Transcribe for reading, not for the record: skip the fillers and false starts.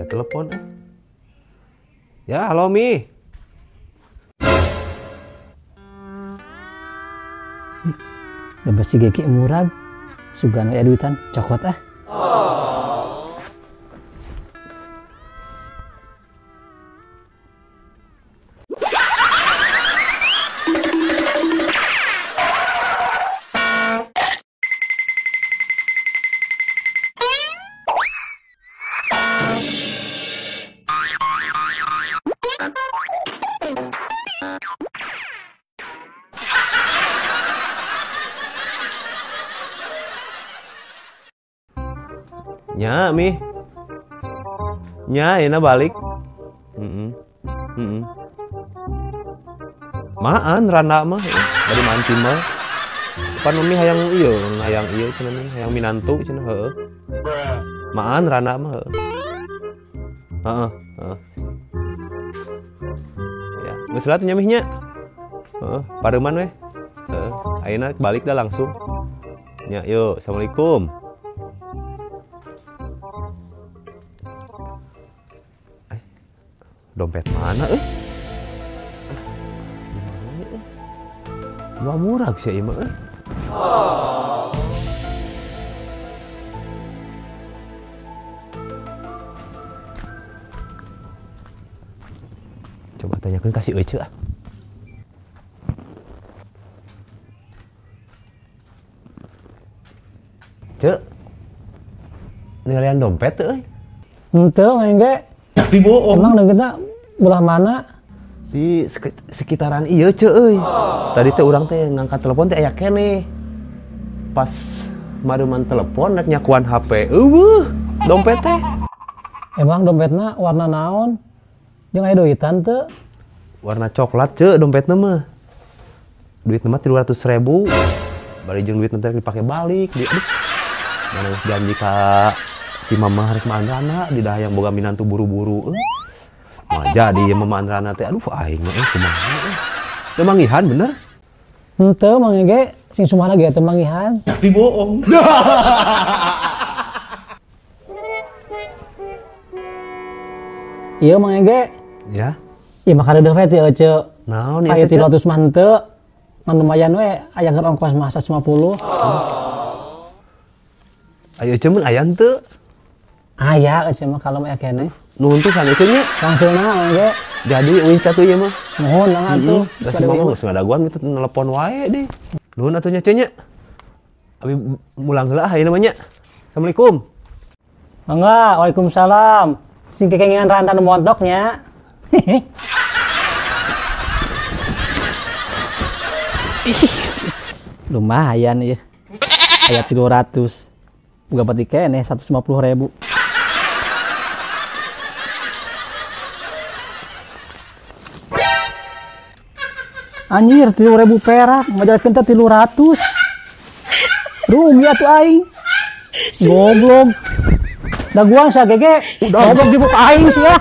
Aya telepon. Ya, halo Mi. Dompet si Geki murag. Sugan aya duitan, cokot ah. Nya, Mi. Nya, ayeuna balik. Maan randa mah bari mancing mah. Pan Umi hayang ieu cenah Mi, hayang minantu cenah heueuh. Maan randa mah heueuh. Heeh, heeh. Ya, geus lah tuh nya Mi nya. Heeh, pareuman we. Heeh, ayeuna balik dah langsung. Nya, yuk, assalamualaikum. Dompet mana euy? Wah murah sih ieu mah euy. Coba tanyakeun ka si Ece ah. Cek. Ningalian dompet teu euy? Henteu main ge. Tapi bohong. Emang kita belah mana? Di sekitaran ieu ceu euy. Tadi teh urang teh ngangkat telepon teh aya keneh. Pas maruman telepon rek nyakuan HP. Eueuh, dompet teh. Emang dompetna warna naon? Jeung aya duitan teu? Warna coklat ceu dompetna mah. Duitna mah 300.000. Bari jeung duitna teh dipake balik. Aduh. Mana janji ka si mama rek ma Andrana di dah yang boga minantu buru-buru. Mah jadi mama Andrana teh aduh aing mah kumaha euy. Teu manggihan bener? Henteu mang ge sing sumana ge teu manggihan. Tapi bohong. Ieu mang ge. Ya. Ieu mah kadeuh we teh Ece. Naon ieu teh? Aya 300 mah henteu. Ngan lumayan we aya keur ongkos mah 150. Ayo Ece mun aya henteu? Aya Ece mah kalau aya keneh. Nuhun pisan Ece nya. Langsungna mang ge. Jadi uing satu ieu mah. Nuhun lah atuh. Da si mama geus ngadaguan kitu telepon wae deh. Nuhun atuh nya Ece nya. Abi mulang heula ah ieu mah nya. Assalamualaikum. Mangga, waalaikumsalam. Sing kekengingan randa nu montok nya. Lumayan ieu. Aya 300. Boga pati keneh 150.000. Anjir, 3.000 perak, majalkeun teh 300. Rugi atuh aing. Goblok. Daguan sia gege. Goblok di aing sia.